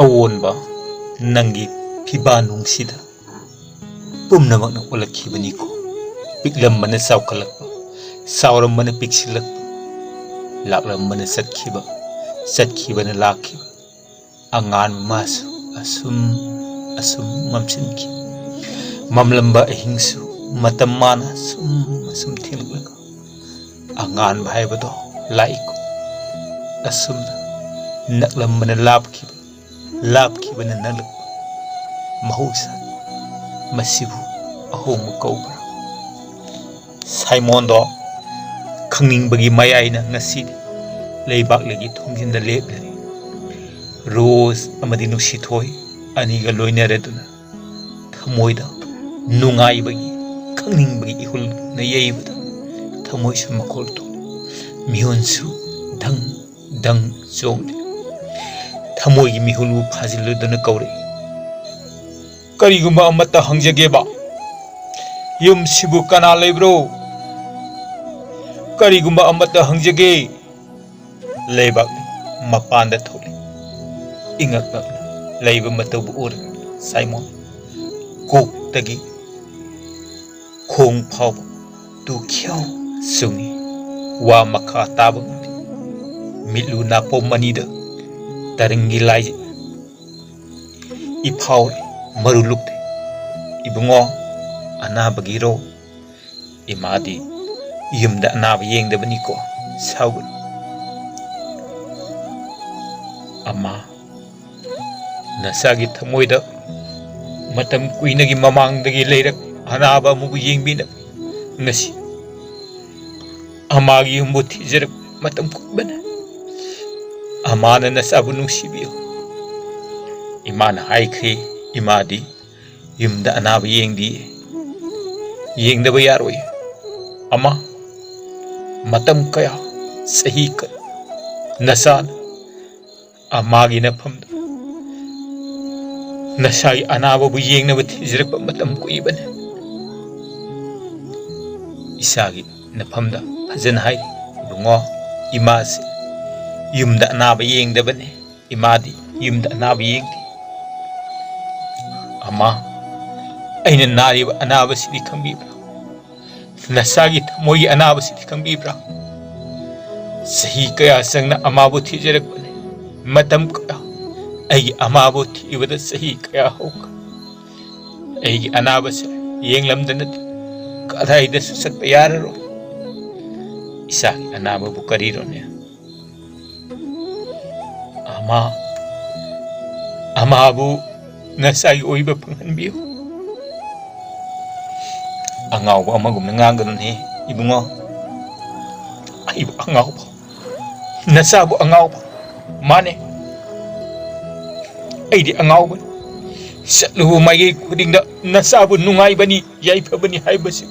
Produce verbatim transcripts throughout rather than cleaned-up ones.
ꯑꯑꯣꯟꯕ ꯅꯪꯒꯤ ꯐꯤꯕꯥꯟ ꯅꯨꯡꯁꯤꯗ ꯄꯨꯝꯅꯃꯛꯅ ꯑꯣꯜꯂꯛꯈꯤꯕꯅꯤꯀꯣ꯫ ꯄꯤꯛꯂꯝꯕꯅ ꯆꯥꯎꯈꯠꯂꯛꯄ, ꯆꯥꯎꯔꯝꯕꯅ ꯄꯤꯛꯁꯤꯜꯂꯛꯄ, ꯂꯥꯛꯂꯝꯕꯅ ꯆꯠꯈꯤꯕ, ꯆꯠꯈꯤꯕꯅ ꯂꯥꯛꯈꯤꯕ꯫ ꯑꯉꯥꯟꯕ ꯃꯥꯁꯨ ꯑꯁꯨꯝ ꯑꯁꯨꯝ ꯃꯝꯁꯤꯟꯈꯤ꯫ ꯃꯝꯂꯝꯕ ꯑꯍꯤꯡꯁꯨ ꯃꯇꯝ ꯃꯥꯅ ꯁꯨꯝ ꯑꯁꯨꯝ ꯊꯦꯡꯂꯛꯂꯒ ꯑꯉꯥꯟꯕ ꯍꯥꯏꯕꯗꯣ ꯂꯥꯛꯏꯀꯣ꯫ ꯑꯁꯨꯝꯅ ꯅꯛꯂꯝꯕꯅ ꯂꯥꯞꯈꯤꯕ, ꯂꯥꯞꯈꯤꯕꯅ ꯅꯛꯂꯛꯄ꯫ ꯃꯍꯧꯁꯥ ꯃꯁꯤꯕꯨ ꯑꯍꯣꯡꯕ ꯀꯧꯕ꯭ꯔꯥ? ꯁꯥꯏꯃꯣꯟꯗꯣ ꯈꯪꯅꯤꯡꯕꯒꯤ ꯃꯌꯥꯏꯅ ꯉꯁꯤꯗꯤ ꯂꯩꯕꯥꯛꯂꯩꯒꯤ ꯊꯣꯡꯖꯤꯟꯗ ꯂꯦꯞꯂꯔꯦ꯫ ꯔꯣꯁ ꯑꯃꯗꯤ ꯅꯨꯡꯁꯤꯊꯣꯏ ꯑꯅꯤꯒ ꯂꯣꯏꯅꯔꯗꯨꯅ ꯊꯃꯣꯏꯗ ꯅꯨꯡꯉꯥꯏꯕꯒꯤ, ꯈꯪꯅꯤꯡꯕꯒꯤ ꯏꯍꯨꯜꯅ ꯌꯩꯕꯗ ꯊꯃꯣꯏꯁꯨ ꯃꯈꯣꯜ ꯊꯣꯛꯂꯤ꯫ ꯃꯤꯍꯨꯟꯁꯨ ꯙꯪ ꯙꯪ ꯆꯣꯡꯂꯤ꯫ ꯊꯃꯣꯏꯒꯤ ꯃꯤꯍꯨꯜꯕꯨ ꯐꯥꯖꯤꯜꯂꯨꯗꯨꯅ ꯀꯧꯔꯛꯏ꯫ "ꯀꯔꯤꯒꯨꯝꯕ ꯑꯃꯠꯇ ꯍꯪꯖꯒꯦꯕ, ꯌꯨꯝꯁꯤꯕꯨ ꯀꯅꯥ ꯂꯩꯕ꯭ꯔꯣ? ꯀꯔꯤꯒꯨꯝꯕ ꯑꯃꯠꯇ ꯍꯪꯖꯒꯦ꯫" ꯂꯩꯕꯥꯛ ꯃꯄꯥꯟꯗ ꯊꯣꯛꯂꯤ꯫ ꯏꯉꯛ ꯉꯛꯅ ꯂꯩꯕ ꯃꯇꯧꯕꯨ ꯎꯔꯒ ꯁꯥꯏꯃꯣꯟ ꯀꯣꯛꯇꯒꯤ ꯈꯣꯡ ꯐꯥꯎꯕ ꯇꯨ ꯈ꯭ꯌꯥꯎ ꯆꯨꯡꯉꯤ꯫ ꯋꯥ ꯃꯈꯥ ꯇꯥꯕ ꯉꯝꯗꯦ꯫ ꯃꯤꯠꯂꯨ ꯅꯥꯄꯣꯝ ꯑꯅꯤꯗ ꯇꯔꯪꯒꯤ ꯂꯥꯏꯖ ꯏꯐꯥꯎꯔꯦ, ꯃꯔꯨ ꯂꯨꯛꯇꯦ꯫ "ꯏꯕꯨꯡꯉꯣ, ꯑꯅꯥꯕꯒꯤꯔꯣ?" "ꯏꯃꯥꯗꯤ ꯌꯨꯝꯗ ꯑꯅꯥꯕ ꯌꯦꯡꯗꯕꯅꯤꯀꯣ, ꯁꯥꯎꯒꯅꯨ꯫" "ꯑꯃ, ꯅꯆꯥꯒꯤ ꯊꯃꯣꯏꯗ ꯃꯇꯝ ꯀꯨꯏꯅꯒꯤ ꯃꯃꯥꯡꯗꯒꯤ ꯂꯩꯔꯛ ꯑꯅꯥꯕ ꯑꯃꯕꯨ ꯌꯦꯡꯕꯤꯅꯕ ꯉꯁꯤ ꯑꯃꯥꯒꯤ ꯌꯨꯝꯕꯨ ꯊꯤꯖꯔꯛ ꯃꯇꯝ ꯀꯨꯏꯕꯅ꯫ ꯑꯃꯥꯅ ꯅꯆꯥꯕꯨ ꯅꯨꯡꯁꯤꯕꯤꯌꯨ꯫" ꯏꯃꯥꯅ ꯍꯥꯏꯈ꯭ꯔꯦ, ꯏꯃꯥꯗꯤ ꯌꯨꯝꯗ ꯑꯅꯥꯕ ꯌꯦꯡꯗꯤꯌꯦ꯫ ꯌꯦꯡꯗꯕ ꯌꯥꯔꯣꯏ꯫ "ꯑꯃ, ꯃꯇꯝ ꯀꯌꯥ, ꯆꯍꯤ ꯀꯌꯥ ꯅꯆꯥꯅ ꯑꯃꯥꯒꯤ ꯅꯐꯝꯗ ꯅꯁꯥꯒꯤ ꯑꯅꯥꯕꯕꯨ ꯌꯦꯡꯅꯕ ꯊꯤꯖꯔꯛꯄ ꯃꯇꯝ ꯀꯨꯏꯕꯅꯤ꯫ ꯏꯆꯥꯒꯤ ꯅꯐꯝꯗ ꯐꯖꯅ ꯍꯥꯏ, ꯏꯕꯨꯡꯉꯣ, ꯏꯃꯥꯁꯤ ꯌꯨꯝꯗ ꯑꯅꯥꯕ ꯌꯦꯡꯗꯕꯅꯤ꯫ ꯏꯃꯥꯗꯤ ꯌꯨꯝꯗ ꯑꯅꯥꯕ ꯌꯦꯡꯗꯦ꯫ ꯑꯃ, ꯑꯩꯅ ꯅꯥꯔꯤꯕ ꯑꯅꯥꯕꯁꯤꯗꯤ ꯈꯪꯕꯤꯕ꯭ꯔꯥ? ꯅꯁꯥꯒꯤ ꯊꯃꯣꯏꯒꯤ ꯑꯅꯥꯕꯁꯤꯗꯤ ꯈꯪꯕꯤꯕ꯭ꯔꯥ? ꯆꯍꯤ ꯀꯌꯥ ꯆꯪꯅ ꯑꯃꯥꯕꯨ ꯊꯤꯖꯔꯛꯄꯅꯤ꯫ ꯃꯇꯝ ꯀꯌꯥ, ꯑꯩꯒꯤ ꯑꯃꯥꯕꯨ ꯊꯤꯕꯗ ꯆꯍꯤ ꯀꯌꯥ ꯍꯧꯈ꯭ꯔꯦ꯫ ꯑꯩꯒꯤ ꯑꯅꯥꯕꯁꯦ ꯌꯦꯡꯂꯝꯗꯅꯗꯤ ꯀꯗꯥꯏꯗꯁꯨ ꯆꯠꯄ ꯌꯥꯔꯔꯣꯏ꯫ ꯏꯁꯥꯒꯤ ꯑꯅꯥꯕꯕꯨ ꯀꯔꯤꯔꯣꯅꯦ? ꯑꯃ, ꯑꯃꯥꯕꯨ ꯅꯁꯥꯒꯤ ꯑꯣꯏꯕ ꯐꯪꯍꯟꯕꯤꯌꯨ꯫ ꯑꯉꯥꯎꯕ ꯑꯃꯒꯨꯝꯅ ꯉꯥꯡꯒꯅꯨꯅꯦ ꯏꯕꯨꯡꯉꯣ꯫ ꯑꯩꯕꯨ ꯑꯉꯥꯎꯕ, ꯅꯆꯥꯕꯨ ꯑꯉꯥꯎꯕ꯫ ꯃꯥꯅꯦ, ꯑꯩꯗꯤ ꯑꯉꯥꯎꯕꯅꯤ꯫ ꯆꯠꯂꯨꯕ ꯃꯥꯏꯀꯩ ꯈꯨꯗꯤꯡꯗ ꯅꯆꯥꯕꯨ ꯅꯨꯡꯉꯥꯏꯕꯅꯤ, ꯌꯥꯏꯐꯕꯅꯤ ꯍꯥꯏꯕꯁꯤ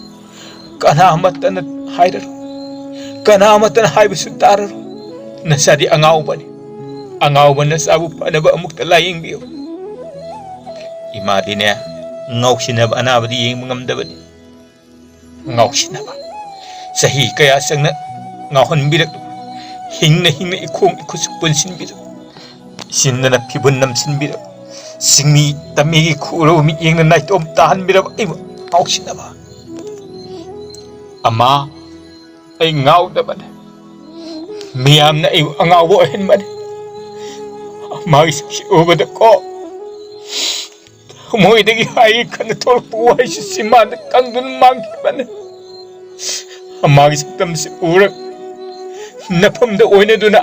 ꯀꯅꯥ ꯑꯃꯠꯇꯅ ꯍꯥꯏꯔꯔꯣꯏ꯫ ꯀꯅꯥ ꯑꯃꯠꯇꯅ ꯍꯥꯏꯕꯁꯨ ꯇꯥꯔꯔꯣꯏ꯫ ꯅꯆꯥꯗꯤ ꯑꯉꯥꯎꯕꯅꯤ꯫ ꯑꯉꯥꯎꯕ ꯅꯆꯥꯕꯨ ꯐꯅꯕ ꯑꯃꯨꯛꯇ ꯂꯥꯌꯦꯡꯕꯤꯌꯨ꯫ ꯏꯃꯥꯗꯤꯅꯦ, ꯉꯥꯎꯁꯤꯟꯅꯕ ꯑꯅꯥꯕꯗꯤ ꯌꯦꯡꯕ ꯉꯝꯗꯕꯅꯤ꯫ ꯉꯥꯎꯁꯤꯟꯅꯕ꯫ ꯆꯍꯤ ꯀꯌꯥ ꯆꯪꯅ ꯉꯥꯎꯍꯟꯕꯤꯔꯛ, ꯍꯤꯡꯅ ꯍꯤꯡꯅ ꯏꯈꯣꯡ ꯏꯈꯨꯠꯁꯨ ꯄꯨꯟꯁꯤꯟꯕꯤꯔꯛ, ꯏꯆꯤꯟꯗꯅ ꯐꯤꯕꯨꯟ ꯅꯝꯁꯤꯟꯕꯤꯔꯛ, ꯆꯤꯡꯃꯤ ꯇꯝꯃꯤꯒꯤ ꯈꯨꯔꯧ ꯃꯤꯠꯌꯦꯡꯅ ꯅꯥꯏꯇꯣꯝ ꯇꯥꯍꯟꯕꯤꯔꯕ ꯑꯩꯕꯨ ꯉꯥꯎꯁꯤꯟꯅꯕ꯫ ꯑꯃ, ꯑꯩ ꯉꯥꯎꯗꯕꯅꯦ꯫ ꯃꯤꯌꯥꯝꯅ ꯑꯩꯕꯨ ꯑꯉꯥꯎꯕ ꯑꯣꯏꯍꯟꯕꯅꯦ꯫ ꯃꯥꯒꯤ ꯁꯛꯁꯤ ꯎꯕꯗꯀꯣ, ꯊꯃꯣꯏꯗꯒꯤ ꯍꯥꯏꯒꯦ ꯈꯟꯅ ꯊꯣꯛꯂꯛꯄ ꯋꯥꯍꯩꯁꯤ ꯆꯤꯟꯕꯥꯟꯗ ꯀꯪꯗꯨꯅ ꯃꯥꯡꯈꯤꯕꯅꯦ꯫ ꯃꯥꯒꯤ ꯁꯛꯇꯝꯁꯤ ꯎꯔꯒ ꯅꯐꯝꯗ ꯑꯣꯏꯅꯗꯨꯅ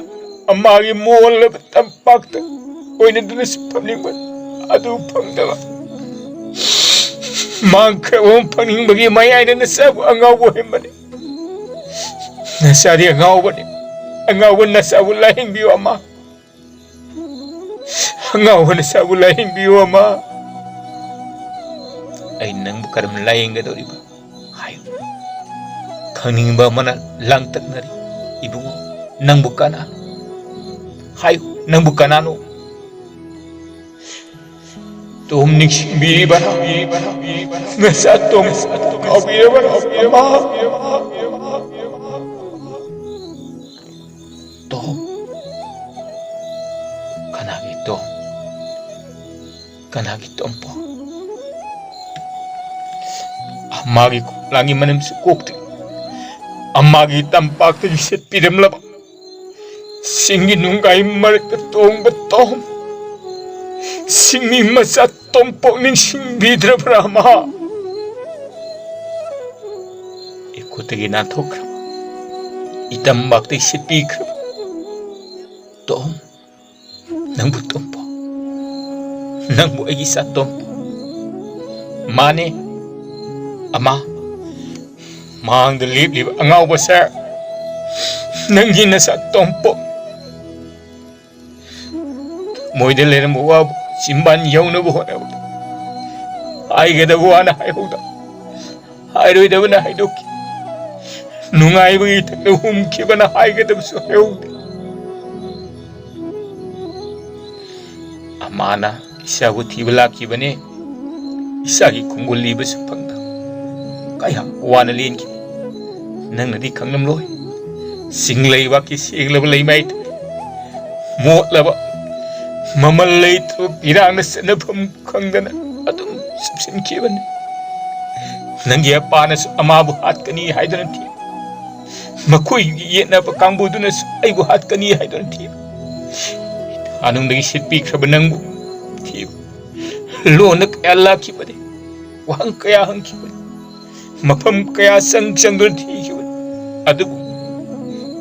ꯃꯥꯒꯤ ꯃꯣꯜꯂꯕ ꯇꯝꯄꯥꯛꯇ ꯑꯣꯏꯅꯗꯨꯅꯁꯨ ꯐꯝꯅꯤꯡꯕ ꯑꯗꯨ ꯐꯪꯗꯕ꯫ ꯃꯥꯡꯈ꯭ꯔꯕ ꯑꯃ ꯐꯪꯅꯤꯡꯕꯒꯤ ꯃꯌꯥꯏꯗ ꯅꯆꯥꯕꯨ ꯑꯉꯥꯎꯕ ꯑꯣꯏꯍꯟꯕꯅꯤ꯫ ꯅꯆꯥꯗꯤ ꯑꯉꯥꯎꯕꯅꯤ꯫ ꯑꯉꯥꯎꯕ ꯅꯆꯥꯕꯨ ꯂꯥꯌꯦꯡꯕꯤꯌꯨ ꯑꯃ꯫ ꯑꯉꯥꯎꯕ ꯅꯆꯥꯕꯨ ꯂꯥꯌꯦꯡꯕꯤꯌꯨ ꯑꯃ꯫ ꯑꯩ ꯅꯪꯕꯨ ꯀꯔꯝꯅ ꯂꯥꯌꯦꯡꯒꯗꯧꯔꯤꯕ? ꯍꯥꯏꯌꯨ꯫ ꯈꯪꯅꯤꯡꯕ ꯑꯃꯅ ꯂꯥꯡꯇꯛꯅꯔꯤ꯫ ꯏꯕꯨꯡꯉꯣ, ꯅꯪꯕꯨ ꯀꯅꯥꯅꯣ? ꯍꯥꯏꯌꯨ, ꯅꯪꯕꯨ ꯀꯅꯥꯅꯣ? ꯇꯣꯝ ꯅꯤꯡꯁꯤꯡꯕꯤꯔꯤꯕꯔꯥ? ꯅꯆꯥ ꯇꯣꯝ ꯀꯥꯎꯕꯤꯔꯕꯔꯥ? ꯑꯃ꯫ ꯇꯣꯝ? ꯀꯅꯥꯒꯤ ꯇꯣꯝ? ꯀꯅꯥꯒꯤ ꯇꯣꯝꯄꯣꯛ? ꯑꯃꯒꯤ ꯈꯣꯡꯂꯥꯡꯒꯤ ꯃꯅꯝꯁꯨ ꯀꯣꯛꯇ꯭ꯔꯤ꯫ ꯑꯃꯒꯤ ꯇꯝꯄꯥꯛꯇꯒꯤ ꯁꯦꯠꯄꯤꯔꯝꯂꯕ ꯁꯤꯡꯒꯤ ꯅꯨꯡꯒꯥꯏ ꯃꯔꯛꯇ ꯇꯣꯡꯕ ꯇꯣꯝ, ꯁꯤꯡꯃꯤ ꯃꯆꯥ ꯇꯣꯝꯄꯣꯛ ꯅꯤꯡꯁꯤꯡꯕꯤꯗ꯭ꯔꯕ꯭ꯔꯥ ꯑꯃ? ꯏꯈꯨꯠꯇꯒꯤ ꯅꯥꯟꯊꯣꯛꯈ꯭ꯔꯕ, ꯏꯇꯝꯄꯥꯛꯇꯒꯤ ꯁꯤꯠꯄꯤꯈ꯭ꯔꯕ ꯇꯣꯝ, ꯅꯪꯕꯨ ꯇꯣꯝꯄꯣꯛ, ꯅꯪꯕꯨ ꯑꯩꯒꯤ ꯏꯆꯥ ꯇꯣꯝꯄꯣꯛ꯫ ꯃꯥꯅꯦ, ꯑꯃ, ꯃꯥꯡꯗ ꯂꯦꯞꯂꯤꯕ ꯑꯉꯥꯎꯕ ꯁꯥꯔ, ꯅꯪꯒꯤ ꯅꯆꯥ ꯇꯣꯝꯄꯣꯛ꯫ ꯃꯣꯏꯗ ꯂꯩꯔꯝꯕ ꯋꯥꯕꯨ ꯆꯤꯝꯕꯥꯟ ꯌꯧꯅꯕ ꯍꯣꯠꯅꯕꯗ ꯍꯥꯏꯒꯗꯕ ꯋꯥꯅ ꯍꯥꯏꯍꯧꯗ, ꯍꯥꯏꯔꯣꯏꯗꯕꯅ ꯍꯥꯏꯗꯣꯛꯈꯤ꯫ ꯅꯨꯡꯉꯥꯏꯕꯒꯤ ꯏꯊꯛꯇ ꯍꯨꯝꯈꯤꯕꯅ ꯍꯥꯏꯒꯗꯕꯁꯨ ꯍꯥꯏꯍꯧꯗꯦ꯫ ꯑꯃꯥꯅ ꯏꯆꯥꯕꯨ ꯊꯤꯕ ꯂꯥꯛꯈꯤꯕꯅꯦ꯫ ꯏꯆꯥꯒꯤ ꯈꯣꯡꯒꯨꯜ ꯂꯤꯕꯁꯨ ꯐꯪꯗ ꯀꯌꯥ ꯋꯥꯅ ꯂꯦꯟꯈꯤ꯫ ꯅꯪꯅꯗꯤ ꯈꯪꯂꯝꯂꯣꯏ꯫ ꯆꯤꯡ ꯂꯩꯕꯥꯛꯀꯤ ꯁꯦꯡꯂꯕ ꯂꯩꯃꯥꯏꯗ ꯃꯣꯠꯂꯕ, ꯃꯃꯜ ꯂꯩꯇ꯭ꯔꯕ ꯄꯤꯔꯥꯡꯅ ꯆꯠꯅꯐꯝ ꯈꯪꯗꯅ ꯑꯗꯨꯝ ꯆꯨꯞꯁꯤꯟꯈꯤꯕꯅꯤ꯫ ꯅꯪꯒꯤ ꯑꯄꯥꯅꯁꯨ ꯑꯃꯥꯕꯨ ꯍꯥꯠꯀꯅꯤ ꯍꯥꯏꯗꯨꯅ ꯊꯤ꯫ ꯃꯈꯣꯏꯒꯤ ꯌꯦꯠꯅꯕ ꯀꯥꯡꯕꯨꯗꯨꯅꯁꯨ ꯑꯩꯕꯨ ꯍꯥꯠꯀꯅꯤ ꯍꯥꯏꯗꯨꯅ ꯊꯤ꯫ ꯏꯊꯥꯅꯨꯡꯗꯒꯤ ꯁꯤꯠꯄꯤꯈ꯭ꯔꯕ ꯅꯪꯕꯨ ꯊꯤꯕ, ꯂꯣꯟꯅ ꯀꯌꯥ ꯂꯥꯛꯈꯤꯕꯅꯤ, ꯋꯥꯍꯪ ꯀꯌꯥ ꯍꯪꯈꯤꯕꯅꯤ, ꯃꯐꯝ ꯀꯌꯥ ꯆꯪ ꯆꯪꯗꯨꯅ ꯊꯤꯈꯤꯕꯅꯤ꯫ ꯑꯗꯨꯕꯨ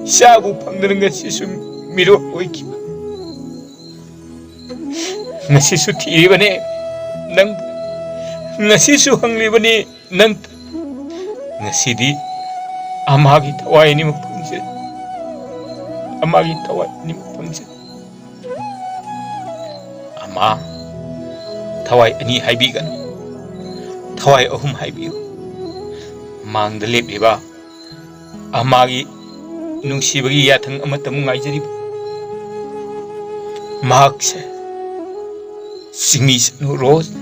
ꯏꯆꯥꯕꯨ ꯐꯪꯗꯅ ꯉꯁꯤꯁꯨ ꯃꯤꯔꯣꯜ ꯑꯣꯏꯈꯤꯕ꯫ ꯉꯁꯤꯁꯨ ꯊꯤꯔꯤꯕꯅꯤ ꯅꯪ, ꯉꯁꯤꯁꯨ ꯍꯪꯂꯤꯕꯅꯤ ꯅꯪ꯫ ꯉꯁꯤꯗꯤ ꯑꯃꯥꯒꯤ ꯊꯋꯥꯏ ꯑꯅꯤꯃꯛ ꯐꯪꯖꯩ, ꯑꯃꯥꯒꯤ ꯊꯋꯥꯏ ꯑꯅꯤꯃꯛ ꯐꯪꯖꯩ꯫ ꯑꯃꯥ, ꯊꯋꯥꯏ ꯑꯅꯤ ꯍꯥꯏꯕꯤꯒꯅꯨ, ꯊꯋꯥꯏ ꯑꯍꯨꯝ ꯍꯥꯏꯕꯤꯌꯨ꯫ ꯃꯥꯡꯗ ꯂꯦꯞꯂꯤꯕ ꯑꯃꯥꯒꯤ ꯅꯨꯡꯁꯤꯕꯒꯤ ꯌꯥꯊꯪ ꯑꯃꯠꯇꯃꯨꯛ ꯉꯥꯏꯖꯔꯤꯕ ꯃꯍꯥꯛꯁꯦ ꯆꯤꯡꯃꯤ ꯆꯅꯨ ꯔꯣꯖꯅꯤ꯫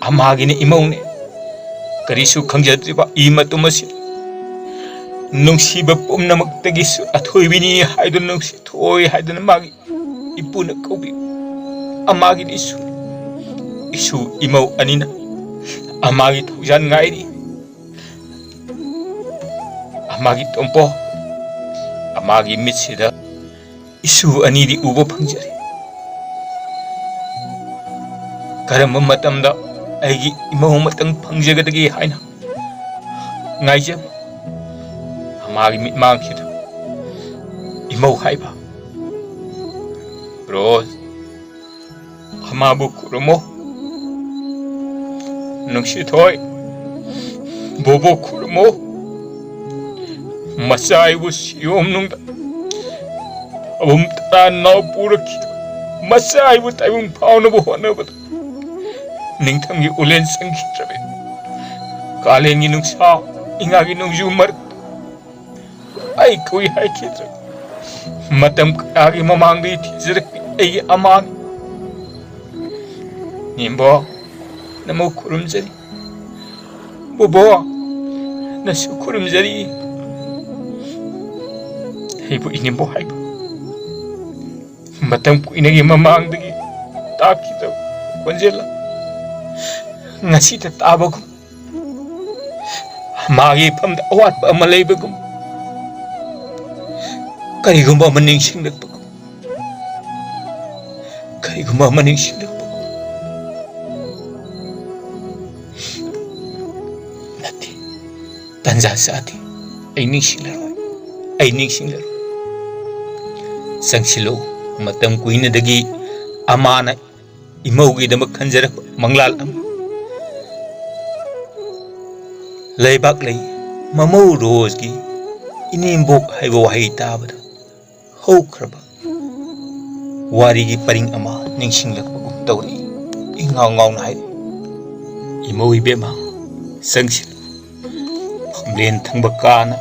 ꯑꯃꯥꯒꯤꯅ ꯏꯃꯧꯅꯦ꯫ ꯀꯔꯤꯁꯨ ꯈꯪꯖꯗ꯭ꯔꯤꯕ ꯏ ꯃꯇꯨꯝ ꯑꯁꯤ ꯅꯨꯡꯁꯤꯕ ꯄꯨꯝꯅꯃꯛꯇꯒꯤꯁꯨ ꯑꯊꯣꯏꯕꯤꯅꯤ ꯍꯥꯏꯗꯨꯅ, ꯅꯨꯡꯁꯤ ꯊꯣꯏ ꯍꯥꯏꯗꯨꯅ ꯃꯥꯒꯤ ꯏꯄꯨꯅ ꯀꯧꯕꯤ꯫ ꯑꯃꯥꯒꯤꯗꯤ ꯏꯁꯨ ꯏꯁꯨ ꯏꯃꯧ ꯑꯅꯤꯅ ꯑꯃꯥꯒꯤ ꯊꯧꯖꯥꯟ ꯉꯥꯏꯔꯤ꯫ ꯑꯃꯥꯒꯤ ꯇꯣꯝꯄꯣ, ꯑꯃꯥꯒꯤ ꯃꯤꯠꯁꯤꯗ ꯏꯁꯨ ꯑꯅꯤꯗꯤ ꯎꯕ ꯐꯪꯖꯔꯦ꯫ ꯀꯔꯝꯕ ꯃꯇꯝꯗ ꯑꯩꯒꯤ ꯏꯃꯧ ꯑꯃꯇꯪ ꯐꯪꯖꯒꯗꯒꯦ ꯍꯥꯏꯅ ꯉꯥꯏꯖꯕ ꯑꯃꯥꯒꯤ ꯃꯤꯠꯃꯥꯡꯁꯤꯗ ꯏꯃꯧ ꯍꯥꯏꯕ ꯔꯣꯖ, ꯑꯃꯥꯕꯨ ꯈꯨꯔꯨꯝꯃꯣ꯫ ꯅꯨꯡꯁꯤꯊꯣꯏ, ꯕꯣꯕꯣ ꯈꯨꯔꯨꯝꯃꯣ꯫ ꯃꯆꯥ ꯑꯩꯕꯨ ꯁꯤꯌꯣꯝꯅꯨꯡꯗ ꯑꯕꯨꯝ ꯇꯔꯥ ꯅꯥꯎ ꯄꯨꯔꯛꯈꯤ꯫ ꯃꯆꯥ ꯑꯩꯕꯨ ꯇꯥꯏꯕꯪ ꯐꯥꯎꯅꯕ ꯍꯣꯠꯅꯕꯗ ꯅꯤꯡꯊꯝꯒꯤ ꯎꯂꯦꯟ ꯆꯪꯈꯤꯗ꯭ꯔꯕꯤ, ꯀꯥꯂꯦꯟꯒꯤ ꯅꯨꯡꯁꯥ, ꯏꯉꯥꯒꯤ ꯅꯣꯡꯖꯨ ꯃꯔꯛꯇ ꯑꯩ ꯀꯨꯏ ꯍꯥꯏꯈꯤꯗ꯭ꯔꯦ꯫ ꯃꯇꯝ ꯀꯌꯥꯒꯤ ꯃꯃꯥꯡꯗꯒꯤ ꯊꯤꯖꯔꯛꯄꯤ ꯑꯩꯒꯤ ꯑꯃꯥꯅꯤ꯫ ꯅꯦꯝꯕꯣ, ꯅꯃꯧ ꯈꯨꯔꯨꯝꯖꯔꯤ꯫ ꯕꯣꯕꯣ, ꯅꯁꯨ ꯈꯨꯔꯨꯝꯖꯔꯤ꯫ ꯑꯩꯕꯨ ꯏꯅꯦꯝꯕꯣ ꯍꯥꯏꯕ ꯃꯇꯝ ꯀꯨꯏꯅꯒꯤ ꯃꯃꯥꯡꯗꯒꯤ ꯇꯥꯈꯤꯗꯕ ꯈꯣꯟꯖꯦꯜ ꯑꯃ ꯉꯁꯤꯗ ꯇꯥꯕꯒꯨꯝ, ꯃꯥꯒꯤ ꯏꯐꯝꯗ ꯑꯋꯥꯠꯄ ꯑꯃ ꯂꯩꯕꯒꯨꯝ, ꯀꯔꯤꯒꯨꯝꯕ ꯑꯃ ꯅꯤꯡꯁꯤꯡꯂꯛꯄꯒꯨꯝ, ꯀꯔꯤꯒꯨꯝꯕ ꯑꯃ ꯅꯤꯡꯁꯤꯡꯂꯛꯄꯒꯨꯝ꯫ ꯅꯠꯇꯦ, ꯇꯟꯖꯥ ꯆꯥꯗꯦ꯫ ꯑꯩ ꯅꯤꯡꯁꯤꯡꯂꯔꯣꯏ, ꯑꯩ ꯅꯤꯡꯁꯤꯡꯂꯔꯣꯏ꯫ ꯆꯪꯁꯤꯜꯂꯨ, ꯃꯇꯝ ꯀꯨꯏꯅꯗꯒꯤ ꯑꯃꯥꯅ ꯏꯃꯧꯒꯤꯗꯃꯛ ꯈꯟꯖꯔꯛꯄ ꯃꯪꯂꯥꯜ ꯑꯃ꯫ ꯂꯩꯕꯥꯛ ꯂꯩ ꯃꯃꯧ ꯔꯣꯖꯒꯤ ꯏꯅꯦꯝꯕꯣꯛ ꯍꯥꯏꯕ ꯋꯥꯍꯩ ꯇꯥꯕꯗ ꯍꯧꯈ꯭ꯔꯕ ꯋꯥꯔꯤꯒꯤ ꯄꯔꯤꯡ ꯑꯃ ꯅꯤꯡꯁꯤꯡꯂꯛꯄꯒꯨꯝ ꯇꯧꯔꯛꯏ꯫ ꯏꯉꯥꯎ ꯉꯥꯎꯅ ꯍꯥꯏꯔꯛꯏ, "ꯏꯃꯧ ꯏꯕꯦꯝꯃ, ꯆꯪꯁꯤꯜꯂꯨ꯫ ꯐꯝꯂꯦꯟ ꯊꯪꯕ ꯀꯥꯅ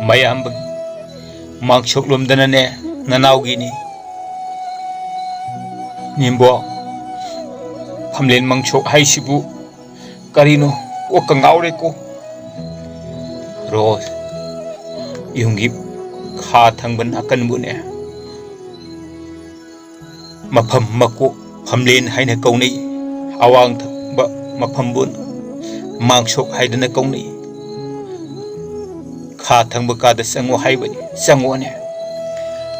ꯃꯌꯥꯝꯕꯒꯤ ꯃꯥꯡꯁꯣꯛꯂꯣꯝꯗꯅꯅꯦ ꯅꯅꯥꯎꯒꯤꯅꯤ꯫" "ꯅꯦꯝꯕꯣ, ꯐꯝꯂꯦꯟ ꯃꯥꯡꯁꯣꯛ ꯍꯥꯏꯁꯤꯕꯨ ꯀꯔꯤꯅꯣ? ꯀꯣꯛꯀ ꯉꯥꯎꯔꯦꯀꯣ꯫" "ꯔꯣꯖ, ꯌꯨꯝꯒꯤ ꯈꯥ ꯊꯪꯕ ꯅꯥꯀꯟꯕꯨꯅꯦ, ꯃꯐꯝ ꯃꯀꯣꯛ ꯐꯝꯂꯦꯟ ꯍꯥꯏꯅ ꯀꯧꯅꯩ꯫ ꯑꯋꯥꯡ ꯊꯪꯕ ꯃꯐꯝꯕꯨ ꯃꯥꯡꯁꯣꯛ ꯍꯥꯏꯗꯨꯅ ꯀꯧꯅꯩ꯫ ꯈꯥ ꯊꯪꯕ ꯀꯥꯗ ꯆꯪꯉꯨ ꯍꯥꯏꯕꯅꯤ, ꯆꯪꯉꯨꯅꯦ꯫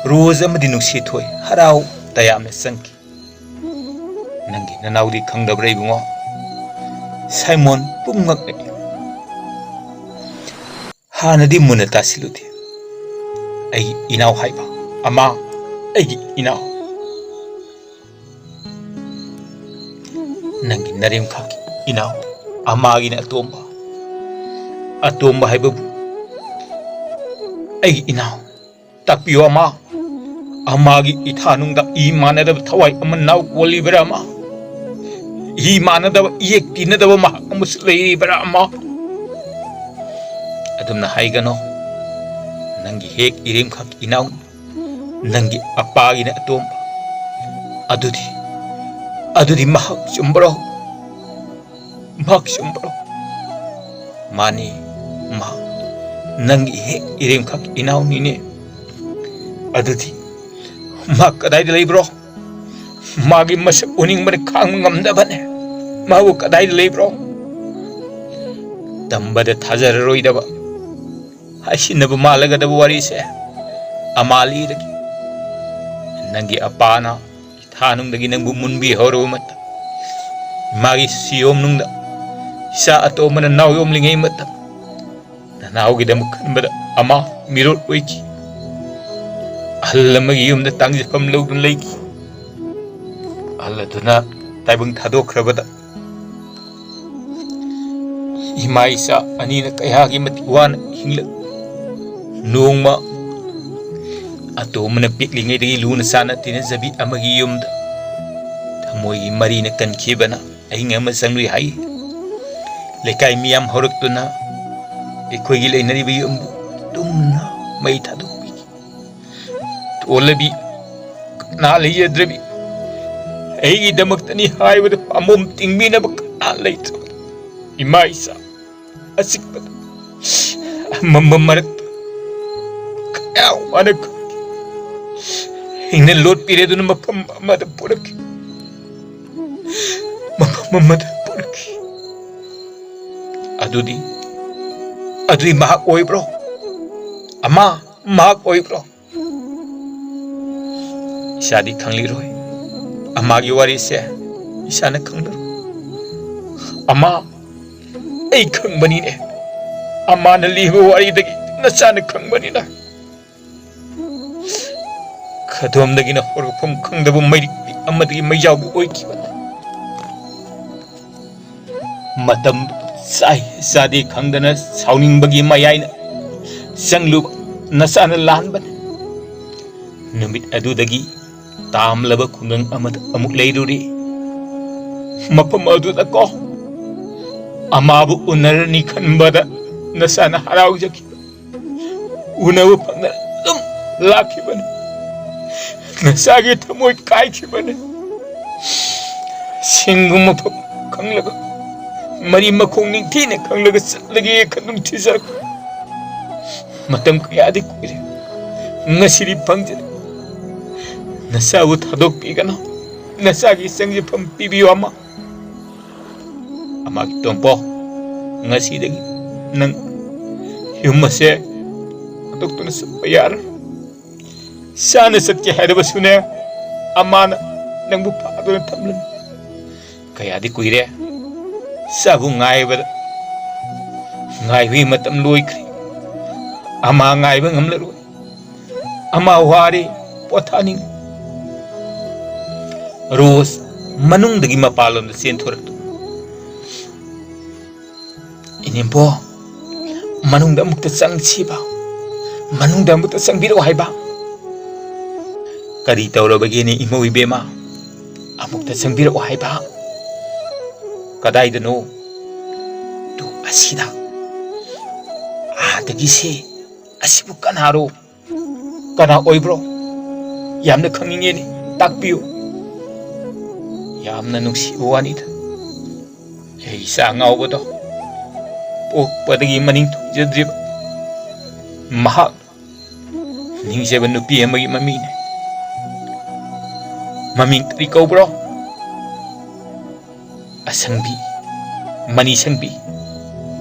ꯔꯣꯖ ꯑꯃꯗꯤ ꯅꯨꯡꯁꯤꯊꯣꯏ ꯍꯔꯥꯎ ꯇꯌꯥꯝꯅ ꯆꯪꯈꯤ꯫ "ꯅꯪꯒꯤ ꯅꯅꯥꯎꯗꯤ ꯈꯪꯗꯕ꯭ꯔꯥ ꯏꯕꯨꯡꯉꯣ?" ꯁꯥꯏꯃꯣꯟ ꯄꯨꯝꯉꯛꯅ, "ꯍꯥꯟꯅꯗꯤ ꯃꯨꯟꯅ ꯇꯥꯁꯤꯜꯂꯨꯗꯦ꯫ ꯑꯩꯒꯤ ꯏꯅꯥꯎ ꯍꯥꯏꯕ, ꯑꯃ, ꯑꯩꯒꯤ ꯏꯅꯥꯎ꯫ ꯅꯪꯒꯤ ꯅꯔꯦꯝꯈꯥꯛꯀꯤ ꯏꯅꯥꯎ, ꯑꯃꯥꯒꯤꯅ ꯑꯇꯣꯝꯕ꯫ ꯑꯇꯣꯝꯕ ꯍꯥꯏꯕꯕꯨ ꯑꯩꯒꯤ ꯏꯅꯥꯎ꯫ ꯇꯥꯛꯄꯤꯌꯨ ꯑꯃ, ꯑꯃꯥꯒꯤ ꯏꯊꯥꯅꯨꯡꯗ ꯏ ꯃꯥꯟꯅꯗꯕ ꯊꯋꯥꯏ ꯑꯃ ꯅꯥꯎ ꯀꯣꯜꯂꯤꯕꯔꯥ ꯑꯃ? ꯏ ꯃꯥꯟꯅꯗꯕ, ꯏꯌꯦꯛ ꯇꯤꯟꯅꯗꯕ ꯃꯍꯥꯛ ꯑꯃꯁꯨ ꯂꯩꯔꯤꯕꯔꯥ ꯑꯃ?" "ꯑꯗꯨꯝꯅ ꯍꯥꯏꯒꯅꯣ꯫ ꯅꯪꯒꯤ ꯍꯦꯛ ꯏꯔꯦꯝꯈꯛ ꯏꯅꯥꯎ, ꯅꯪꯒꯤ ꯑꯄꯥꯒꯤꯅ ꯑꯇꯣꯝꯕ꯫ ꯑꯗꯨꯗꯤ, ꯑꯗꯨꯗꯤ ꯃꯍꯥꯛ ꯆꯨꯝꯕ꯭ꯔꯣ? ꯃꯍꯥꯛ ꯆꯨꯝꯕ꯭ꯔꯣ?" "ꯃꯥꯅꯤ, ꯃꯍꯥꯛ ꯅꯪꯒꯤ ꯍꯦꯛ ꯏꯔꯦꯝꯈꯛ ꯏꯅꯥꯎꯅꯤꯅꯦ꯫ ꯑꯗꯨꯗꯤ ꯃꯍꯥꯛ ꯀꯗꯥꯏꯗ ꯂꯩꯕ꯭ꯔꯣ? ꯃꯥꯒꯤ ꯃꯁꯛ ꯎꯅꯤꯡꯕꯅ ꯈꯥꯡꯕ ꯉꯝꯗꯕꯅꯦ꯫ ꯃꯥꯕꯨ ꯀꯗꯥꯏꯗ ꯂꯩꯕ꯭ꯔꯣ?" ꯇꯝꯕꯗ ꯊꯥꯖꯔꯔꯣꯏꯗꯕ, ꯍꯥꯏꯁꯤꯟꯅꯕ ꯃꯥꯜꯂꯒꯗꯕ ꯋꯥꯔꯤꯁꯦ ꯑꯃ ꯂꯤꯔꯒꯦ꯫ ꯅꯪꯒꯤ ꯑꯄꯥꯅ ꯏꯊꯥꯅꯨꯡꯗꯒꯤ ꯅꯪꯕꯨ ꯃꯨꯟꯕꯤꯍꯧꯔꯕ ꯃꯇꯝ, ꯃꯥꯒꯤ ꯁꯤꯌꯣꯝꯅꯨꯡꯗ ꯏꯆꯥ ꯑꯇꯣꯝꯕꯅ ꯅꯥꯎ ꯌꯣꯝꯂꯤꯉꯩ ꯃꯇꯝ, ꯅꯅꯥꯎꯒꯤꯗꯃꯛ ꯈꯟꯕꯗ ꯑꯃ ꯃꯤꯔꯣꯠ ꯑꯣꯏꯈꯤ꯫ ꯑꯍꯜ ꯑꯃꯒꯤ ꯌꯨꯝꯗ ꯇꯥꯡꯖꯐꯝ ꯂꯧꯗꯨꯅ ꯂꯩꯈꯤ꯫ ꯑꯍꯜ ꯑꯗꯨꯅ ꯇꯥꯏꯕꯪ ꯊꯥꯗꯣꯛꯈ꯭ꯔꯕꯗ, ꯏꯃꯥ ꯏꯆꯥ ꯑꯅꯤꯅ ꯀꯌꯥꯒꯤ ꯃꯇꯤꯛ ꯋꯥꯅ ꯍꯤꯡꯂꯛ꯫ ꯅꯣꯡꯃ ꯑꯇꯣꯝꯕꯅ ꯄꯤꯛꯂꯤꯉꯩꯗꯒꯤ ꯂꯨꯅ ꯆꯥꯟꯅ ꯇꯤꯟꯅꯖꯕꯤ ꯑꯃꯒꯤ ꯌꯨꯝꯗ ꯊꯃꯣꯏꯒꯤ ꯃꯔꯤꯅ ꯀꯟꯈꯤꯕꯅ ꯑꯍꯤꯡ ꯑꯃ ꯆꯪꯂꯨꯏ ꯍꯥꯏ꯫ ꯂꯩꯀꯥꯏ ꯃꯤꯌꯥꯝ ꯍꯧꯔꯛꯇꯨꯅ ꯑꯩꯈꯣꯏꯒꯤ ꯂꯩꯅꯔꯤꯕ ꯌꯨꯝꯕꯨ ꯇꯨꯝꯅ ꯃꯩ ꯊꯥꯗꯣꯛꯄꯤꯈꯤ꯫ ꯇꯣꯜꯂꯕꯤ, ꯀꯅꯥ ꯂꯩꯖꯗ꯭ꯔꯕꯤ? ꯑꯩꯒꯤꯗꯃꯛꯇꯅꯤ ꯍꯥꯏꯕꯗ ꯄꯥꯝꯕꯣꯝ ꯇꯤꯡꯕꯤꯅꯕ ꯀꯅꯥ ꯂꯩꯇ꯭ꯔꯕ? ꯏꯃꯥ ꯏꯆꯥ ꯑꯆꯤꯛꯄꯗ, ꯑꯃꯝꯕ ꯃꯔꯛꯇ ꯀꯌꯥ ꯋꯥꯅ ꯈꯥꯡꯈꯤ꯫ ꯑꯩꯅ ꯂꯣꯠꯄꯤꯔꯦ ꯑꯗꯨꯅ ꯃꯐꯝ ꯑꯃꯗ ꯄꯨꯔꯛꯈꯤ꯫ ꯑꯃꯗ ꯄꯨꯔꯛꯈꯤ꯫ ꯑꯗꯨꯗꯤ, ꯑꯗꯨꯗꯤ ꯃꯍꯥꯛ ꯑꯣꯏꯕ꯭ꯔꯣ? ꯑꯃ, ꯃꯍꯥꯛ ꯑꯣꯏꯕ꯭ꯔꯣ? ꯏꯁꯥꯗꯤ ꯈꯪꯂꯤꯔꯣꯏ꯫ ꯑꯃꯒꯤ ꯋꯥꯔꯤꯁꯦ ꯏꯁꯥꯅ ꯈꯪꯂꯔꯣꯏ꯫ ꯑꯃ, ꯑꯩ ꯈꯪꯕꯅꯤꯅꯦ꯫ ꯑꯃꯅ ꯂꯤꯕ ꯋꯥꯔꯤꯗꯒꯤ ꯅꯆꯥꯅ ꯈꯪꯕꯅꯤꯅ꯫ ꯈꯗꯣꯝꯗꯒꯤꯅ ꯍꯧꯔꯛꯐꯝ ꯈꯪꯗꯕ ꯃꯩꯔꯤꯛꯄꯤ ꯑꯃꯗꯒꯤ ꯃꯩꯖꯥꯎꯕꯤ ꯑꯣꯏꯈꯤꯕ꯫ ꯃꯇꯝ ꯆꯥꯏ ꯆꯥꯗꯦ ꯈꯪꯗꯅ ꯁꯥꯎꯅꯤꯡꯕꯒꯤ ꯃꯌꯥꯏꯅ ꯆꯪꯂꯨꯕ ꯅꯆꯥꯅ ꯂꯥꯟꯕꯅꯤ꯫ ꯅꯨꯃꯤꯠ ꯑꯗꯨꯗꯒꯤ ꯇꯥꯝꯂꯕ ꯈꯨꯡꯒꯪ ꯑꯃꯗ ꯑꯃꯨꯛ ꯂꯩꯔꯨꯔꯤ꯫ ꯃꯐꯝ ꯑꯗꯨꯗꯀꯣ ꯑꯃꯥꯕꯨ ꯎꯅꯔꯅꯤ ꯈꯟꯕꯗ ꯅꯆꯥꯅ ꯍꯔꯥꯎꯖꯈꯤꯕ꯫ ꯎꯅꯕ ꯐꯪꯗꯅ ꯑꯗꯨꯝ ꯂꯥꯛꯈꯤꯕꯅꯤ꯫ ꯅꯆꯥꯒꯤ ꯊꯃꯣꯏ ꯀꯥꯏꯈꯤꯕꯅꯤ꯫ ꯁꯤꯡꯒꯨꯝ ꯃꯐꯝ ꯈꯪꯂꯒ, ꯃꯔꯤ ꯃꯈꯣꯡ ꯅꯤꯡꯊꯤꯅ ꯈꯪꯂꯒ ꯆꯠꯂꯒꯦ ꯈꯟꯗꯨꯅ ꯊꯤꯖꯔꯛꯄ꯫ ꯃꯇꯝ ꯀꯌꯥꯗꯤ ꯀꯨꯏꯔꯦ, ꯉꯁꯤꯗꯤ ꯐꯪꯖꯔꯦ꯫ ꯅꯆꯥꯕꯨ ꯊꯥꯗꯣꯛꯄꯤꯒꯅꯨ, ꯅꯆꯥꯒꯤ ꯆꯪꯖꯐꯝ ꯄꯤꯕꯤꯌꯨ ꯑꯃ꯫ ꯑꯃꯒꯤ ꯇꯣꯝꯄꯣ, ꯉꯁꯤꯗꯒꯤ ꯅꯪ ꯌꯨꯝ ꯑꯁꯦ ꯍꯥꯡꯗꯣꯛꯇꯨꯅ ꯆꯠꯄ ꯌꯥꯔꯣꯏ꯫ ꯆꯥꯅ ꯆꯠꯀꯦ ꯍꯥꯏꯔꯕꯁꯨꯅꯦ, ꯑꯃꯥꯅ ꯅꯪꯕꯨ ꯐꯥꯗꯨꯅ ꯊꯝꯂꯅꯤ꯫ ꯀꯌꯥꯗꯤ ꯀꯨꯏꯔꯦ ꯆꯥꯕꯨ ꯉꯥꯏꯕꯗ, ꯉꯥꯏꯕꯒꯤ ꯃꯇꯝ ꯂꯣꯏꯈ꯭ꯔꯦ꯫ ꯑꯃꯥ ꯉꯥꯏꯕ ꯉꯝꯂꯔꯣꯏ꯫ ꯑꯃꯥ ꯋꯥꯔꯦ, ꯄꯣꯊꯥꯅꯤꯡ꯫ ꯔꯣꯁ ꯃꯅꯨꯡꯗꯒꯤ ꯃꯄꯥꯟꯂꯣꯝꯗ ꯆꯦꯟꯊꯣꯔꯛꯇꯨꯅ, "ꯏꯅꯦꯝꯕꯣ, ꯃꯅꯨꯡꯗ ꯑꯃꯨꯛꯇ ꯆꯪꯁꯤꯕ, ꯃꯅꯨꯡꯗ ꯑꯃꯨꯛꯇ ꯆꯪꯕꯤꯔꯛꯑꯣ ꯍꯥꯏꯕ꯫" "ꯀꯔꯤ ꯇꯧꯔꯕꯒꯦꯅꯦ ꯏꯃꯧ ꯏꯕꯦꯝꯃ? ꯑꯃꯨꯛꯇ ꯆꯪꯕꯤꯔꯛꯑꯣ ꯍꯥꯏꯕ?" "ꯀꯗꯥꯏꯗꯅꯣ?" "ꯇꯨ ꯑꯁꯤꯗ꯫" "ꯑꯥꯗꯒꯤꯁꯦ꯫ ꯑꯁꯤꯕꯨ ꯀꯅꯥꯔꯣ? ꯀꯅꯥ ꯑꯣꯏꯕ꯭ꯔꯣ? ꯌꯥꯝꯅ ꯈꯪꯅꯤꯡꯉꯦꯅꯦ, ꯇꯥꯛꯄꯤꯌꯨ꯫" ꯌꯥꯝꯅ ꯅꯨꯡꯁꯤꯕ ꯋꯥꯅꯤꯗ꯫ ꯑꯩ ꯏꯆꯥ ꯉꯥꯎꯕꯗꯣ ꯄꯣꯛꯄꯗꯒꯤ ꯃꯅꯤꯡ ꯊꯨꯡꯖꯗ꯭ꯔꯤꯕ ꯃꯍꯥꯛ ꯅꯤꯡꯖꯕ ꯅꯨꯄꯤ ꯑꯃꯒꯤ ꯃꯃꯤꯅꯦ꯫ "ꯃꯃꯤꯡ ꯀꯔꯤ ꯀꯧꯕ꯭ꯔꯣ?" ꯁꯪꯕꯤ, ꯃꯅꯤ ꯁꯪꯕꯤ꯫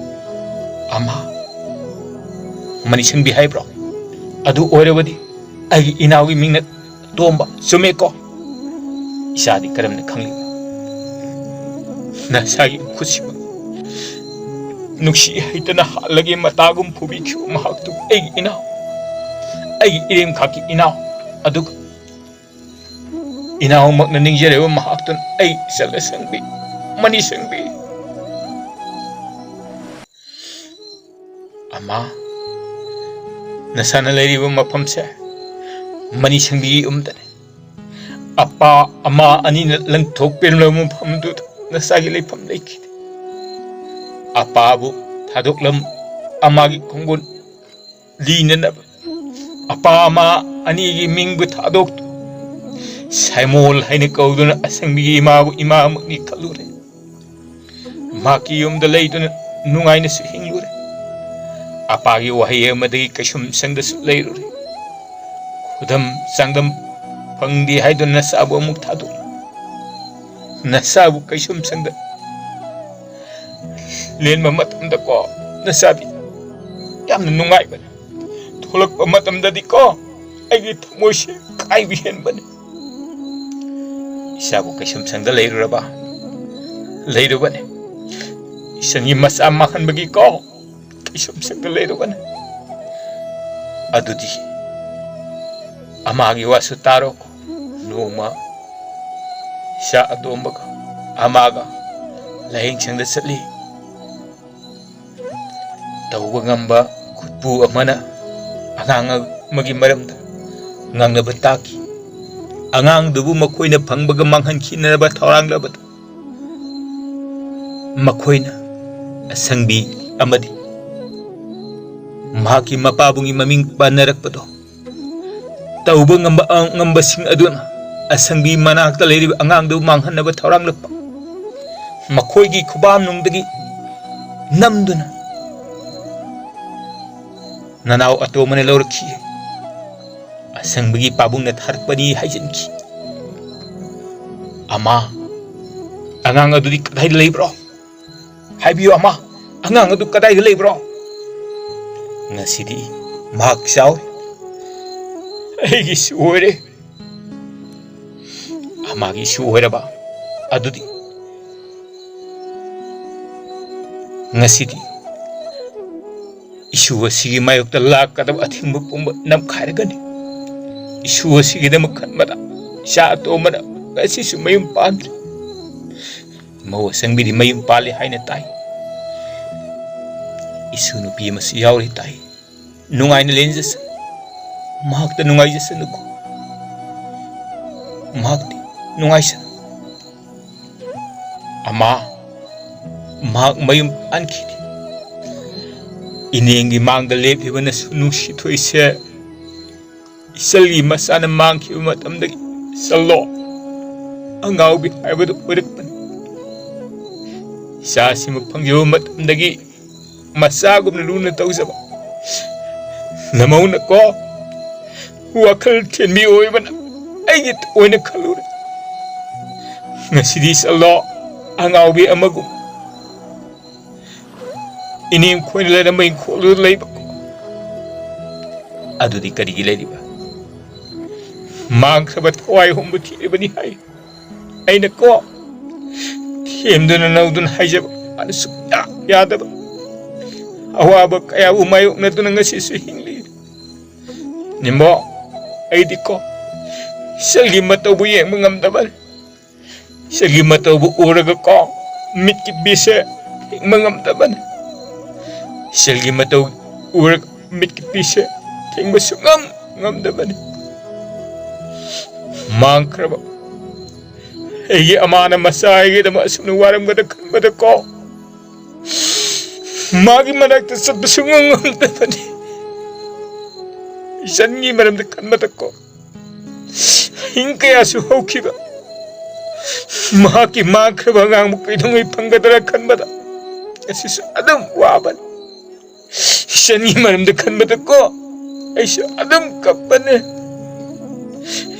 ꯑꯃ, ꯃꯅꯤ ꯁꯪꯕꯤ ꯍꯥꯏꯕ꯭ꯔꯣ? ꯑꯗꯨ ꯑꯣꯏꯔꯕꯗꯤ ꯑꯩꯒꯤ ꯏꯅꯥꯎꯒꯤ ꯃꯤꯡꯅ ꯇꯣꯝꯕ, ꯆꯨꯝꯃꯦꯀꯣ? ꯏꯆꯥꯗꯤ ꯀꯔꯝꯅ ꯈꯪꯂꯤꯕ? ꯅꯁꯥꯒꯤ ꯈꯨꯠꯁꯤꯃꯛ ꯅꯨꯡꯁꯤ ꯍꯩꯇꯅ ꯍꯥꯠꯂꯒꯦ ꯃꯇꯥꯒꯨꯝ ꯐꯨꯕꯤꯈꯤꯕ ꯃꯍꯥꯛꯇꯨ ꯑꯩꯒꯤ ꯏꯅꯥꯎ, ꯑꯩꯒꯤ ꯏꯔꯦꯝꯈꯥꯛꯀꯤ ꯏꯅꯥꯎ, ꯑꯗꯨꯒ ꯏꯅꯥꯎꯃꯛꯅ ꯅꯤꯡꯖꯔꯤꯕ ꯃꯍꯥꯛꯇꯨꯅ ꯑꯩ ꯏꯆꯜ ꯑꯁꯪꯕꯤ, ꯃꯅꯤ ꯁꯪꯕꯤ꯫ ꯑꯃ, ꯅꯁꯥꯅ ꯂꯩꯔꯤꯕ ꯃꯐꯝꯁꯦ ꯃꯅꯤ ꯁꯪꯕꯤꯒꯤ ꯌꯨꯝꯗꯅꯤ꯫ ꯑꯄꯥ ꯑꯃꯥ ꯑꯅꯤꯅ ꯂꯪꯊꯣꯛꯄꯤꯔꯝꯂꯕ ꯃꯐꯝꯗꯨꯗ ꯅꯁꯥꯒꯤ ꯂꯩꯐꯝ ꯂꯩꯈꯤꯗꯦ꯫ ꯑꯄꯥꯕꯨ ꯊꯥꯗꯣꯛꯂꯝ ꯑꯃꯥꯒꯤ ꯈꯣꯡꯒꯨꯜ ꯂꯤꯅꯅꯕ ꯑꯄꯥ ꯑꯃꯥ ꯑꯅꯤꯒꯤ ꯃꯤꯡꯕꯨ ꯊꯥꯗꯣꯛꯇꯨ ꯁꯥꯏꯃꯣꯜ ꯍꯥꯏꯅ ꯀꯧꯗꯨꯅ ꯑꯁꯪꯕꯤꯒꯤ ꯏꯃꯥꯕꯨ ꯏꯃꯥꯃꯛꯅꯤ ꯈꯜꯂꯨꯔꯦ꯫ ꯃꯍꯥꯛꯀꯤ ꯌꯨꯝꯗ ꯂꯩꯗꯨꯅ ꯅꯨꯡꯉꯥꯏꯅꯁꯨ ꯍꯤꯡꯂꯨꯔꯦ꯫ ꯑꯄꯥꯒꯤ ꯋꯥꯍꯩ ꯑꯃꯗꯒꯤ ꯀꯩꯁꯨꯝ ꯁꯪꯗꯁꯨ ꯂꯩꯔꯨꯔꯦ꯫ ꯈꯨꯗꯝ ꯆꯥꯡꯗꯝ ꯐꯪꯗꯦ ꯍꯥꯏꯗꯨꯅ ꯅꯆꯥꯕꯨ ꯑꯃꯨꯛ ꯊꯥꯗꯣꯛꯏ꯫ ꯅꯆꯥꯕꯨ ꯀꯩꯁꯨꯝ ꯁꯪꯗ ꯂꯦꯟꯕ ꯃꯇꯝꯗꯀꯣ, ꯅꯆꯥꯗꯤ ꯌꯥꯝꯅ ꯅꯨꯡꯉꯥꯏꯕꯅꯤ꯫ ꯊꯣꯛꯂꯛꯄ ꯃꯇꯝꯗꯗꯤꯀꯣ, ꯑꯩꯒꯤ ꯊꯃꯣꯏꯁꯦ ꯀꯥꯏꯕ ꯍꯦꯟꯕꯅꯤ꯫ ꯏꯆꯥꯕꯨ ꯀꯩꯁꯨꯝ ꯁꯪꯗ ꯂꯩꯔꯨꯔꯕ? ꯂꯩꯔꯨꯕꯅꯤ꯫ ꯏꯆꯟꯒꯤ ꯃꯆꯥ ꯃꯥꯡꯍꯟꯕꯒꯤꯀꯣ, ꯀꯩꯁꯨꯝ ꯁꯪꯗ ꯂꯩꯔꯨꯕꯅꯤ꯫ ꯑꯗꯨꯗꯤ ꯑꯃꯥꯒꯤ ꯋꯥꯁꯨ ꯇꯥꯔꯣ꯫ ꯅꯣꯡꯃ ꯏꯆꯥ ꯑꯇꯣꯝꯕꯒ ꯑꯃꯥꯒ ꯂꯥꯏꯌꯦꯡ ꯁꯪꯗ ꯆꯠꯂꯤ꯫ ꯇꯧꯕ ꯉꯝꯕ ꯈꯨꯠꯄꯨ ꯑꯃꯅ ꯑꯉꯥꯡ ꯑꯃꯒꯤ ꯃꯔꯝꯗ ꯉꯥꯡꯅꯕ ꯇꯥꯈꯤ꯫ ꯑꯉꯥꯡꯗꯨꯕꯨ ꯃꯈꯣꯏꯅ ꯐꯪꯕꯒ ꯃꯥꯡꯍꯟꯈꯤꯅꯅꯕ ꯊꯧꯔꯥꯡꯂꯕꯗ ꯃꯈꯣꯏꯅ ꯑꯁꯪꯕꯤ ꯑꯃꯗꯤ ꯃꯍꯥꯛꯀꯤ ꯃꯄꯥꯕꯨꯡꯒꯤ ꯃꯃꯤꯡ ꯄꯟꯅꯔꯛꯄꯗꯣ ꯇꯧꯕ ꯉꯝꯕ, ꯑꯉꯝꯕꯁꯤꯡ ꯑꯗꯨꯅ ꯑꯁꯪꯕꯤ ꯃꯅꯥꯛꯇ ꯂꯩꯔꯤꯕ ꯑꯉꯥꯡꯗꯨ ꯃꯥꯡꯍꯟꯅꯕ ꯊꯧꯔꯥꯡꯂꯛꯄ꯫ ꯃꯈꯣꯏꯒꯤ ꯈꯨꯕꯥꯝꯅꯨꯡꯗꯒꯤ ꯅꯝꯗꯨꯅ ꯅꯅꯥꯎ ꯑꯇꯣꯝꯕꯅ ꯂꯧꯔꯛꯈꯤ꯫ ꯑꯁꯪꯕꯒꯤ ꯄꯥꯕꯨꯡꯅ ꯊꯥꯔꯛꯄꯅꯤ ꯍꯥꯏꯖꯤꯟꯈꯤ꯫ ꯑꯃ ꯑꯉꯥꯡ ꯑꯗꯨꯗꯤ ꯀꯗꯥꯏꯗ ꯂꯩꯕ꯭ꯔꯣ? ꯍꯥꯏꯕꯤꯌꯨ ꯑꯃ, ꯑꯉꯥꯡ ꯑꯗꯨ ꯀꯗꯥꯏꯗ ꯂꯩꯕ꯭ꯔꯣ? ꯉꯁꯤꯗꯤ ꯃꯍꯥꯛ ꯆꯥꯎꯔꯦ꯫ ꯑꯩꯒꯤꯁꯨ ꯑꯣꯏꯔꯦ꯫ ꯑꯃꯒꯤꯁꯨ ꯑꯣꯏꯔꯕ ꯑꯗꯨꯗꯤ ꯉꯁꯤꯗꯤ ꯏꯁꯨ ꯑꯁꯤꯒꯤ ꯃꯥꯌꯣꯛꯇ ꯂꯥꯛꯀꯗꯕ ꯑꯊꯤꯡꯕ ꯄꯨꯝꯕ ꯅꯝꯈꯥꯏꯔꯒꯅꯤ꯫ ꯏꯁꯨ ꯑꯁꯤꯒꯤꯗꯃꯛ ꯈꯟꯕꯗ ꯏꯆꯥ ꯑꯇꯣꯝꯕꯅ ꯉꯁꯤꯁꯨ ꯃꯌꯨꯝ ꯄꯥꯟꯗ꯭ꯔꯤ꯫ ꯃꯧ ꯑꯁꯪꯕꯤꯗꯤ ꯃꯌꯨꯝ ꯄꯥꯜꯂꯤ ꯍꯥꯏꯅ ꯇꯥꯏ꯫ ꯏꯁꯨ ꯅꯨꯄꯤ ꯑꯃꯁꯨ ꯌꯥꯎꯔꯤ ꯇꯥꯏ꯫ ꯅꯨꯡꯉꯥꯏꯅ ꯂꯦꯟꯖꯁꯅꯨ꯫ ꯃꯍꯥꯛꯇ ꯅꯨꯡꯉꯥꯏꯖꯁꯅꯨꯀꯣ꯫ ꯃꯍꯥꯛꯇꯤ ꯅꯨꯡꯉꯥꯏꯁꯅꯨ꯫ ꯑꯃ, ꯃꯍꯥꯛ ꯃꯌꯨꯝ ꯄꯥꯟꯈꯤꯅꯤ꯫ ꯏꯅꯦꯒꯤ ꯃꯥꯡꯗ ꯂꯦꯞꯂꯤꯕ ꯅꯁꯨ ꯅꯨꯡꯁꯤꯊꯣꯏꯁꯦ ꯏꯆꯜꯒꯤ ꯃꯆꯥꯅ ꯃꯥꯡꯈꯤꯕ ꯃꯇꯝꯗꯒꯤ ꯆꯜꯂꯣ ꯑꯉꯥꯎꯕꯤ ꯍꯥꯏꯕꯗꯨ ꯑꯣꯏꯔꯛꯄꯅꯤ꯫ ꯏꯆꯥꯁꯤꯃ ꯐꯪꯖꯕ ꯃꯇꯝꯗꯒꯤ ꯃꯆꯥꯒꯨꯝꯅ ꯂꯨꯅ ꯇꯧꯖꯕ ꯅꯃꯧꯅꯀꯣ, ꯋꯥꯈꯜ ꯊꯦꯟꯕꯤ ꯑꯣꯏꯕꯅ ꯑꯩꯒꯤ ꯑꯣꯏꯅ ꯈꯜꯂꯨꯔꯦ꯫ ꯉꯁꯤꯗꯤ ꯆꯠꯂꯣ ꯑꯉꯥꯎꯕꯤ ꯑꯃꯒꯨꯝ ꯏꯅꯦꯝ ꯈꯣꯏꯅ ꯂꯩꯔꯝꯕ ꯏꯪꯈꯣꯜꯗꯨꯗ ꯂꯩꯕ꯫ ꯑꯗꯨꯗꯤ ꯀꯔꯤꯒꯤ ꯂꯩꯔꯤꯕ? ꯃꯥꯡꯈ꯭ꯔꯕ ꯊꯋꯥꯏ ꯍꯨꯝꯕ ꯊꯤꯔꯤꯕꯅꯤ ꯍꯥꯏ꯫ ꯑꯩꯅ ꯀꯣ, ꯊꯦꯝꯗꯨꯅ ꯅꯧꯗꯨꯅ ꯍꯥꯏꯖꯕ, ꯃꯥꯅ ꯁꯨꯛꯌꯥ ꯌꯥꯗꯕ꯫ ꯑꯋꯥꯕ ꯀꯌꯥꯕꯨ ꯃꯥꯌꯣꯛꯅꯗꯨꯅ ꯉꯁꯤꯁꯨ ꯍꯤꯡꯂꯤ꯫ ꯅꯤꯡꯕꯣ, ꯑꯩꯗꯤ ꯀꯣ, ꯏꯆꯜꯒꯤ ꯃꯇꯧꯕꯨ ꯌꯦꯡꯕ ꯉꯝꯗꯕꯅꯤ꯫ ꯏꯆꯜꯒꯤ ꯃꯇꯧꯕꯨ ꯎꯔꯒ ꯀꯣ, ꯃꯤꯠꯀꯤ ꯄꯤꯁꯦ ꯊꯦꯡꯕ ꯉꯝꯗꯕꯅꯤ꯫ ꯏꯆꯜꯒꯤ ꯃꯇꯧ ꯎꯔꯒ ꯃꯤꯠꯀꯤ ꯄꯤꯁꯦ ꯊꯦꯡꯕ ꯁꯨꯡꯉꯝ ꯉꯝꯗꯕꯅꯤ꯫ ꯃꯥꯡꯈ꯭ꯔꯕ ꯑꯩꯒꯤ ꯑꯃꯥꯅ ꯃꯆꯥ ꯑꯩꯒꯤꯗꯃꯛ ꯑꯁꯨꯝꯅ ꯋꯥꯔꯝꯒꯗ ꯈꯟꯕꯗ ꯀꯣ, ꯃꯥꯒꯤ ꯃꯅꯥꯛꯇ ꯆꯠꯄ ꯁꯨꯡꯉꯝ ꯉꯝꯗꯕꯅꯤ꯫ ꯏꯆꯟꯒꯤ ꯃꯔꯝꯗ ꯈꯟꯕꯗ ꯀꯣ, ꯍꯤꯡ ꯀꯌꯥꯁꯨ ꯍꯧꯈꯤꯕ ꯃꯍꯥꯛꯀꯤ ꯃꯥꯡꯈ꯭ꯔꯕ ꯑꯉꯥꯡꯕꯨ ꯀꯩꯗꯧꯉꯩ ꯐꯪꯒꯗ꯭ꯔꯥ ꯈꯟꯕꯗ ꯉꯁꯤꯁꯨ ꯑꯗꯨꯝ ꯋꯥꯕꯅꯤ꯫ ꯏꯆꯟꯒꯤ ꯃꯔꯝꯗ ꯈꯟꯕꯗꯀꯣ ꯑꯩꯁꯨ ꯑꯗꯨꯝ ꯀꯞꯄꯅꯦ꯫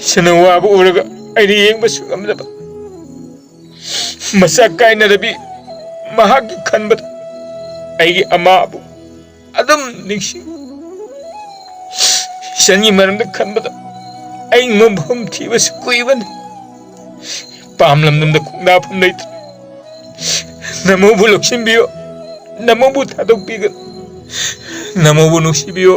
ꯏꯆꯟꯅ ꯋꯥꯕ ꯎꯔꯒ ꯑꯩꯅ ꯌꯦꯡꯕꯁꯨ ꯉꯝꯗꯕ꯫ ꯃꯆꯥ ꯀꯥꯏꯅꯔꯕꯤ ꯃꯍꯥꯛꯀꯤ ꯈꯟꯕꯗ ꯑꯩꯒꯤ ꯑꯃꯥꯕꯨ ꯑꯗꯨꯝ ꯅꯤꯡꯁꯤꯡ꯫ ꯏꯆꯟꯒꯤ ꯃꯔꯝꯗ ꯈꯟꯕꯗ ꯑꯩ ꯃꯐꯝ ꯊꯤꯕꯁꯨ ꯀꯨꯏꯕꯅꯤ꯫ ꯄꯥꯝꯂꯝꯗꯝꯗ ꯈꯣꯡꯗꯥꯐꯝ ꯂꯩꯇ꯭ꯔꯦ꯫ ꯅꯃꯧꯕꯨ ꯂꯧꯁꯤꯟꯕꯤꯌꯨ, ꯅꯃꯧꯕꯨ ꯊꯥꯗꯣꯛꯄꯤꯒꯅꯨ, ꯅꯃꯧꯕꯨ ꯅꯨꯡꯁꯤꯕꯤꯌꯨ꯫